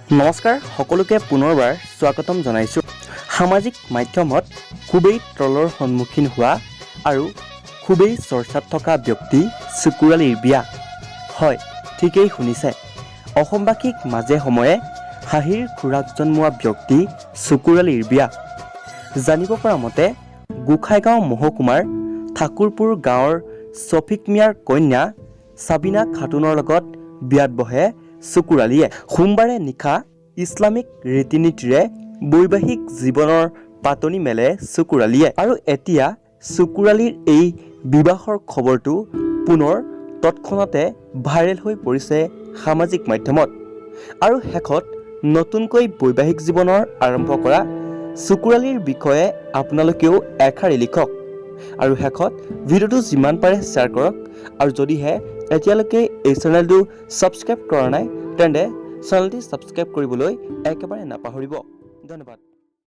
নমস্কাৰ, সকলোকে পুনৰবাৰ স্বাগতম জনাইছোঁ। সামাজিক মাধ্যমত খুবেই ট্ৰলৰ সন্মুখীন হোৱা আৰু খুবেই চৰ্চাত থকা ব্যক্তি শুকুৰ আলীৰ বিয়া। হয়, ঠিকেই শুনিছে, অসমবাসীক মাজে সময়ে হাঁহিৰ খোৰাক জন্মোৱা ব্যক্তি শুকুৰ আলীৰ বিয়া। জানিব পৰা মতে, গোসাইগাঁও মহকুমাৰ ঠাকুৰপুৰ গাঁৱৰ ছফিক মিয়াৰ কন্যা ছাবিনা খাতুনৰ লগত বিয়াত বহে শুকুৰ আলীয়ে। সোমবাৰে নিশা ইছলামিক ৰীতি নীতিৰে বৈবাহিক জীৱনৰ পাতনি মেলে শুকুৰ আলীয়ে। আৰু এতিয়া শুকুৰ আলীৰ এই বিবাহৰ খবৰটো পুনৰ তৎক্ষণাতে ভাইৰেল হৈ পৰিছে সামাজিক মাধ্যমত। আৰু শেষত নতুনকৈ বৈবাহিক জীৱনৰ আৰম্ভ কৰা শুকুৰ আলীৰ বিষয়ে আপোনালোকেও এষাৰি লিখক। আৰু শেষত ভিডিঅ'টো যিমান পাৰে শ্বেয়াৰ কৰক আৰু যদিহে এতিয়ালৈকে এই চেনেলটো ছাবস্ক্ৰাইব কৰা নাই, তেন্তে চেনেলটি ছাবস্ক্ৰাইব কৰিবলৈ একেবাৰে নাপাহৰিব। ধন্যবাদ।